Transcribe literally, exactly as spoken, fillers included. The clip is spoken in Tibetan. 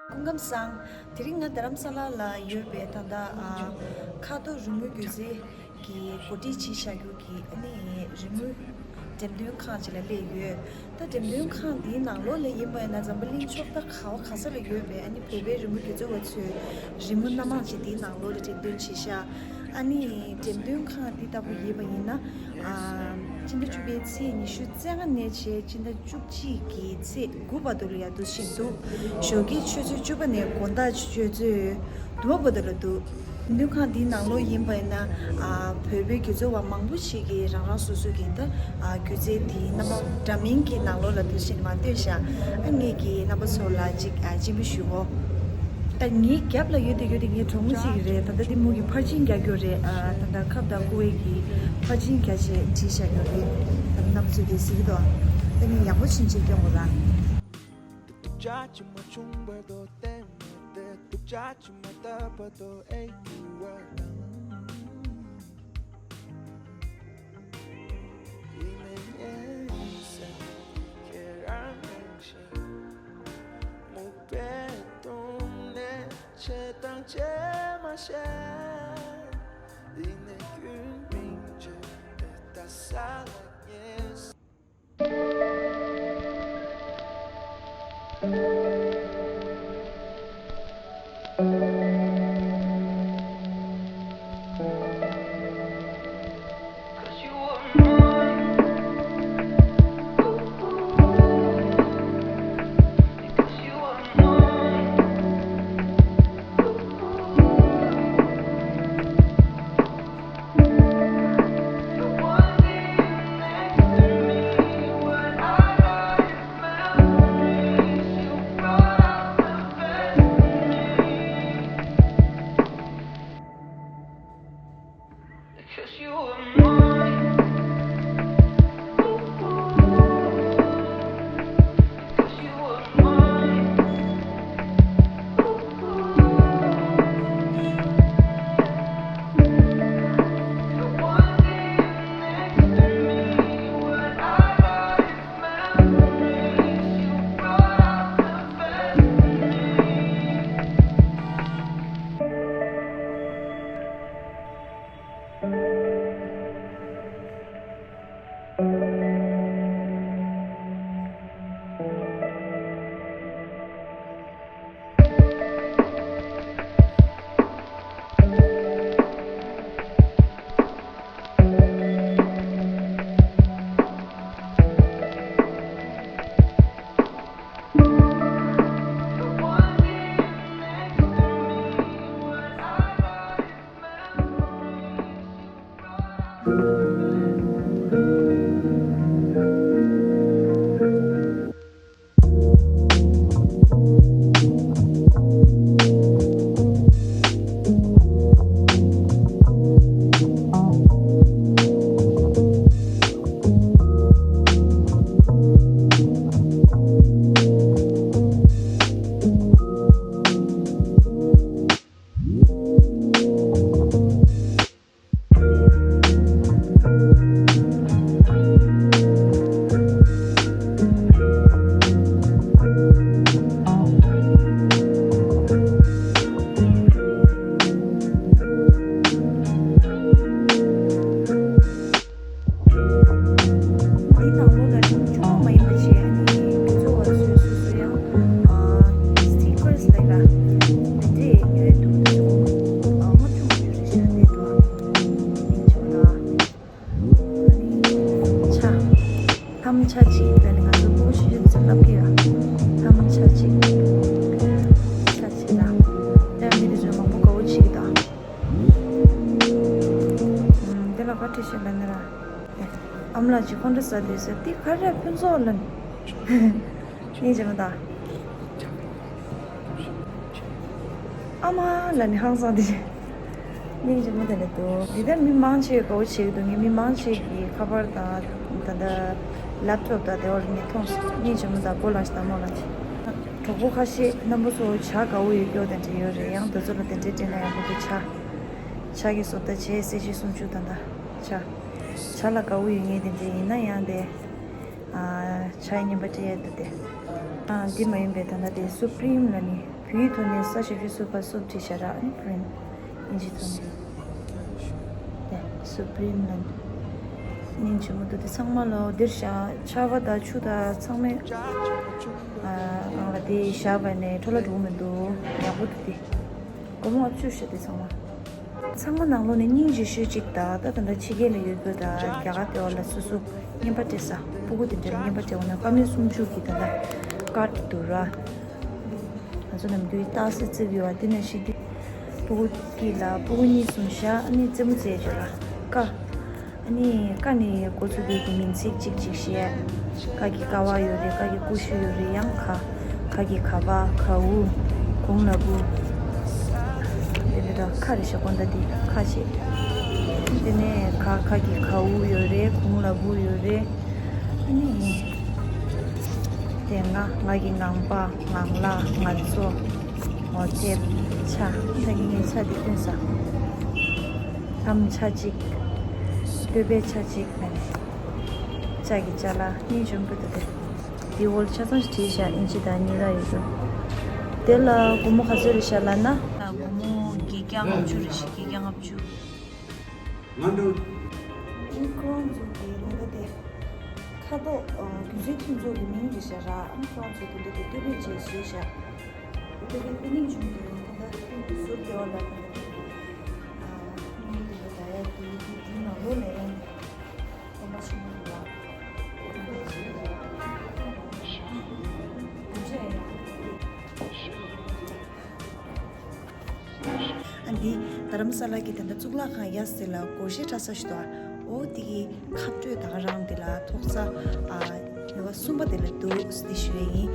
སྐུ་ཁམས་བཟང་། དེ་རིང་ང་རྡ་རམ་ས་ལ་ལ་ཡོད་པའི་ད་ལྟ་ཨ་ཁ་དོག་རི་མོའི་སྒྱུ་རྩལ་གྱི་གོ་སྒྲིག་བྱས་བཞག་རྒྱུ་གི་ཨ་ནི་རི་མོའི་འགྲེམས་སྟོན་ཁང་ཅིག་ལ་སླེབས་ཡོད། ད་འགྲེམས་སྟོན་ཁང་འདིའི་ནང་ལོགས་ལ་ཡིན་པ་ཡིན་ན་འཛམ་བུ་གླིང་ཕྱོགས་མཐའ་ག་བ་ག་ས་ལ་ཡོད་པའི་ཨ་ནི་བོད་པའི་རི་མོ་སྒྱུ་རྩལ་བ་ཚོའི་རི་མོ་སྣ་མང་ཅིག་འདིའི་ནང་ལོགས་ལ་འགྲེམས་སྟོན་བྱས་ཤག་ཨ་ནི་འགྲེམས་སྟོན་ཁང་འདི་ལྟ་བུ་ཡིན་པ་ཡིན་ན། ཨ་སྤྱི་ཟླ་བཅུ་པའི་ཚེས་ཉི་ཤུ་རྩ་ལྔ་ནས་བྱས་སྤྱི་ཟླ་བཅུ་གཅིག་གི་ཚེས་དགུ་བར་དུ་ལ་ཡ་འདུག་བཞིན་འདུག་ཞོགས་ཀའི་ཆུ་ཚོད་བཅུ་པ་ནས་དགོང་དག་ཆུ་ཚོད་དུ་མ་བར་དུ་ལ་འདུག་འདུ་ཁང་འདིའི་ནང་ལོགས་ཡིན་པ་ཡིན་ན། ཨ་བོད་པའི་སྒྱུ་རྩལ་བ་མང་པོ་ཞིག་གིས་རང་རང་སོ་སོ་གི་ད་ཨ་སྒྱུ་རྩལ་འདིའི་རྣམ་པ་འདྲ་མིན་གྱི་ནང་ལོགས་ལ་འདུག་བཞིན་མ་སྟོན་ཤག་ཨ་ངེད་ཀྱིས་རྣམ་པ་ཚོ་ལ་ཅིག་ཨ་སྤྱན་འབུལ་ཞུ་གོ། ད་ངའི་རྒྱབ་ལ་ཡོད་དེ་ཡོད་དེ་ངའི་གྲོགས་མོ་ཅིག་རེད། ད་ལྟ་འདི་མོ་གི་ཕར་ཕྱིན་རྒྱག་རྒྱུ་རེད། ཨ་ད་ལྟ་ཁབ་དང་ཀུ་ཝེ་གི་ཕར་ཕྱིན་རྒྱག་བྱས་བྲིས་བཞག་རྒྱུ་རེད། ད་རྣམ་པ་ཚོས་དེ་གཟིགས་དོ། ད་ངས་ཡག་པོ་ཕྱིན་ཆད་སྐྱོང་དགོས་ར། འདི་ནང་ལོགས་ལ་རིན་ཅུང་མ་ཡིན་པ་བྱས། ཨ་ནི་དུས་ཚོད་བར་སོས་སོ་སོ་ཡང་ཨ་སི་ཊི་ཀར་སི་ལབ་ལ་དེ་འདྲས་ཉོས་འདུག་དུས་ཚོད་ཨ་ལྔ་བཅུ་ང་བཅུ་རེད་ཤག་དེ་འདུག་ཨ་ནི་ཆ་ཐམ་ཆ་གཅིག་ད་ནི་ང་ཚོ་སྤོ་བོ་ཆུང་ཆུང་ཚོ་ལབ་ཀྱི་ཡོད། ཐམ་ཆ་གཅིག་ཆ་གཅིག་ལ་ཡང་མི་དེ་ཚོས་མང་པོ་དགའ་བོ་བྱེད་ཀྱི་འདུག་ཨ་དེ་ལ་ག་བྲིས་ཤིག་ལབ་ནི་ར། ཨ་མ་ལགས་ཀྱིས་ཁོང་ཁྲོ་ཟ་དུས་ཟེར་ཏི་ག་རེ་ཕུན་ཚོགས་ལ་ནི། སྙིང་རྗེ་མོ་ད། ཨ་མ་ལ་ནི་ཧང་སང་དེ། སྙིང་རྗེ་མོ་དེ་ལ་འདུག་འདི་ལྟར་མི་མང་ཆེ་དགའ་བོ་བྱེད་ཀྱི་འདུག་ངས་མི་མང་ཆེ་གི་ཁ་པར་དང་ད་ལྟ་ལེབ་ཊོབ་དང་དེ་བར་ངས་མཐོང་སོང་། སྙིང་རྗེ་མོ་ད་སྒོ་ལངས་ཤིག་དང་མོ་ལངས་ཤིག་གྲོགས་པོ་ཁ་ཤས་རྣམ་པ་ཚོ་ཇ་དགའ་བོ་ཡོད་སྐྱོ་དེ་འདྲ་ཡོད་རེད། ཡང་དེ་ཚོ་ལ་དེ་འདྲའི་སྤྲད་ན་ཡག་པོ་འདུག་ཇ། ཇ་གི་བཟོ་ལྟ་བྱས་གསལ་བྱེད་སུམ་ཅུ་དང་ད་ཇ། ཇ་ལ་དགའ་བོ་ཡོད་ངེས་དེ་འདྲའི་ཡིན་ན་ཡང་དེ། ཨ། ཇ་རྙིང་པ་སྤྲད་ཡ་འདུག་སྟེ། ཨ། འདི་མ་ཡིན་པའི་ད་ལྟ་དེ་སུ་པི་རིམ་ལབ་ནི། བོད་ཡིག་ཐོག་ནས་ས་ཞབས་ཀྱུ་སུ་ཕ་སུབ་བྲིས་བཞག་ར། ཨ་ནི་པི་རིམ། ཨིན་ཇི་ཐོག་ནས། དེ་སུ་པི་རིམ་ལབ་ནི། སྙིང་རྗེ་མོ་འདུག་སྟེ། ཚང་མ་ལོ་འདིར་བཞག་ཆར་པ་དང་ཆུ་དང་ཚང་མས། ཨ། ཨང་ལ་དེ་བཞག་པ་ནས་འཕྲོ་བརླག་འགྲོ་གི་མི་འདུག་ཡག་པོ་འདུག་སྟེ། སྒོར་མོ་ལྔ་བཅུ་ཤོག་དེ་ཚང་མ། ཚང་མ་ནང་ལོགས་ནས་སྙིང་རྗེ་ཤོས་གཅིག་དང་། ད་ད་ལྟ་ཕྱི་རྒྱལ་ལ་ཡོད་རྒྱུ་དང་རྒྱ་གར་དེ་བ་ལ་སོ་སོ་རྔན་པ་སྤྲད་ས། ཕྲུ་གུ་དེ་འདྲ་ལ་རྔན་པ་སྤྲད་འོ་ན། ཀ་མད་སུམ་ཅུ་གི་ད་ལྟ་ཀར་འདུག་ར། ང་ཚོ་ནམ་རྒྱུན་རྟགས་གསལ་བརྩེགས་ཡོད་པ་དེ་ནང་བཞིན་དེ། ཕྲུ་གུ་དེ་ལ་ཕྲུ་གུ་གཉིས་གསུམ་བཞག་ཨ་ནི་རྩེད་མོ་རྩེ་བྱོས་ར། ཀ་ཨ་ནི་ཀ་ནི་འགོ་ཚུགས་དུས་ཀྱི་མིང་ཚིག་གཅིག་གཅིག་བཤད། ཀ་གི་ཀ་བ་ཡོད་རེད། ཀ་གི་ཀུ་ཤུ་ཡོད་རེད། ཡང་ག་ཁ་གི་ཁ་པ། ག་འུ། གུང་ལ་བུ། དེ་ནས་ད་ཁ་རེད་ཤག་གོ་ད་དེ་ཁ་བྱེད། དེ་ནས་ག་ཁ་གི་ག་འུ་ཡོད་རེད། གུང་ལ་བུ་ཡོད་རེད། ཨ་ནི་དེ་ང་ང་གི་ངང་པ། ངང་ལག་ང་ཚོ། ངོ་དེབ། ཆ། ད་ངས་ཆ་དེ་སྟོན་ས། ལྷམ་ཆ་གཅིག་སྟོད་པའི་ཆ་གཅིག་མེད་ནས། ལྕགས་ཀྱི་ཅ་ལག་གཉིས་འཇོམས་པོ་དེ་དེ། དེའི་འོག་ཆ་ཚང་ཞིག་བྲིས་བཞག་ཨིན་ཇི་དང་གཉིས་ཀ་ཡོད་འགྲོ། དེ་ལ་སྒོར་མོ་ག་ཚོད་རེད་ཤག་ལབ་ན། སྒོར་མོ་བརྒྱད་བརྒྱ་ལྔ་བཅུ་རེད་ཤག་བརྒྱད་བརྒྱ་ལྔ་བཅུ། ང་འགྲོ། ཁོ་རང་ཚོ་གི་ལུང་པ་དེ། ཁ་དོག་ཨ། རྒྱུ་མཚན་མཐུན་ཚོགས་ཀྱི་མིང་རེད་ཤག་ར། ཨ་ནི་ཁོ་རང་ཚོ་དེ་འདྲ་དེ་སྟོད་པའི་རྗེས་བཟོས་ཤག་སྟོད་པའི་དཔེ་རྙིང་བྱུང་དེ་ད་ལྟ་ཟུར་དེ་བ་ལ་ད་ལྟ་དེ། ཨ། མིང་དེ་ལ་ད་ཡ་དེ་དེ་དེའི་ནང་ལོགས་ལ་ཡང་དེ་མ་ཤེས་མི་འདུག་ཨ། ཨ། འདི་རྡ་རམ་ས་ལ་གི་ད་ལྟ་གཙུག་ལག་ཁང་གཡས་ཟེར་ལ་སྒོར་གཞས་འཁྲབ་ས་ཞིག་འདུག་ཨ། འོ་དེ་གི་ཁ་སྤྲོད་ད་ག་རང་དེ་ལ་ཐོག་ས། ཨ། ཉི་མ་གསུམ་པ་དེ་ལ་འདུག་ཟེར་ཏེ་ཞུ་ཡས་ཡིན།